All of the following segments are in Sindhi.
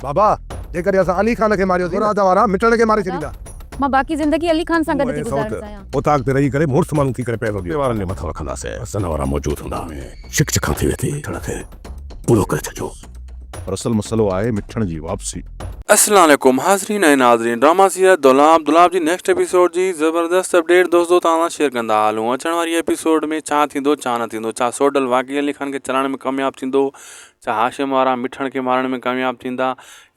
بابا، جيڪڏهن اسان علي خان کي ماريوسين ته مراد وارا مٽڻ کي ماري ڇڏيندا. مان باقي زندگي علي خان سان گڏ ٿي تون ۽ گذارڻ سئوٽ چاهيان. اوطاق تي رهي ڪري مڙس ماڻهو ٿي ڪري پهرو ڏيو. وارن جي مٿان رکنداسين. حسن وارا موجود هوندا. ڇڪ ڇڪان ٿي ويندي. مٺڻ کي پورو ڪري ڇڏيو. پر اصل مسئلو آهي مٺڻ جي واپسي. السلام عليڪم حاضرين ۽ ناظرين ڊراما سيريل دولاب دولاب جي نيڪسٽ ايپيسوڊ جي زبردست اپڊيٽ دوستو توهان سان شيئر ڪندا هلون اچڻ واري ايپيسوڊ ۾ ڇا ٿيندو ڇا نه ٿيندو ڇا سوڍل واقعي علي خان کي چلائڻ ۾ ڪامياب ٿيندو ڇا هاشم وارا مٺڻ کي مارڻ ۾ ڪامياب ٿيندا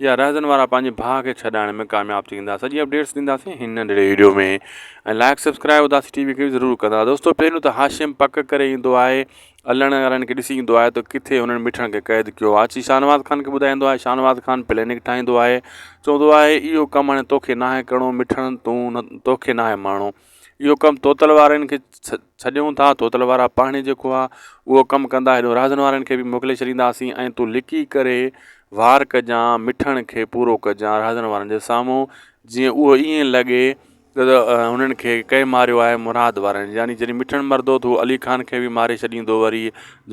يا رهزن وارا پنهنجي ڀاء کي ڇڏائڻ ۾ ڪامياب ٿيندا سڄي اپڊيٽس ڏينداسين هن ننڍڙي ويڊيو ۾ ۽ لائڪ سبسڪرائب اداسي ٽي وي کي ضرور ڪندا دوستو پهريون ته هاشم پڪ ڪري ايندو آهي الڻ وارن کي ڏسي ايندو آهي ته ڪٿي هنن مٺڻ کي قيد ڪيو آهي اچي شاهنواز خان کي ٻڌائيندو آهي شاهنواز خان پلينڪ ٺاهيندو آهي چوندو آهي اهو ڪم هاڻي توکي ناهي ڪرڻو مٺڻ تون توکي ناهي مارڻو اهو ڪم توتل وارن کي ڇڏيون ٿا توتل وارا پاڻ جيڪو آهي اهو ڪم ڪندا هيڏو رازن وارن کي به موڪلي ڇڏينداسين ۽ تون لڪي ڪري وار ڪجان مٺڻ کي پورو ڪجان رازن وارن جي سامهون جيئن اهو ائين لڳي ته هنن کي ڪنهن ماريو آهي مراد وارن يعني جڏهن مٺڻ مرندو ته هو علي خان کي به ماري ڇڏيندو وري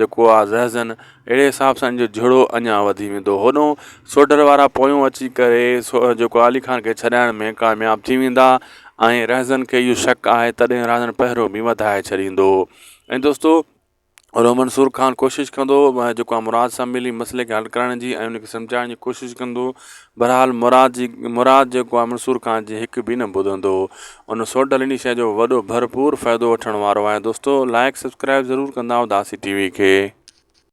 جيڪو آ زهزن اهڙي حساب سان ان جو جهيڙو اڃا وڌي ويندو هوڏو سوڍر وارا پويون اچي ڪري جيڪو علي خان کي ڇڏائڻ ۾ ڪامياب ٿي ويندا ۽ رهزن کي اهو شڪ آهي تڏهن رهزن پهرو به وڌائي ڇڏيندو ۽ دوستو هوڏو منصور خان ڪوشش ڪندو جيڪو آ مراد سان ملي مسئلي کي حل ڪرائڻ جي ۽ ان کي سمجهائڻ جي ڪوشش ڪندو بهرحال مراد جي مراد جيڪو آ منصور خان جي هڪ به نه ٻڌندو ان سوڍل انهي شيء جو وڏو ڀرپور فائدو وٺڻ وارو آهي دوستو لائڪ سبسڪرائب ضرور ڪندا اداسي ٽي وي کي.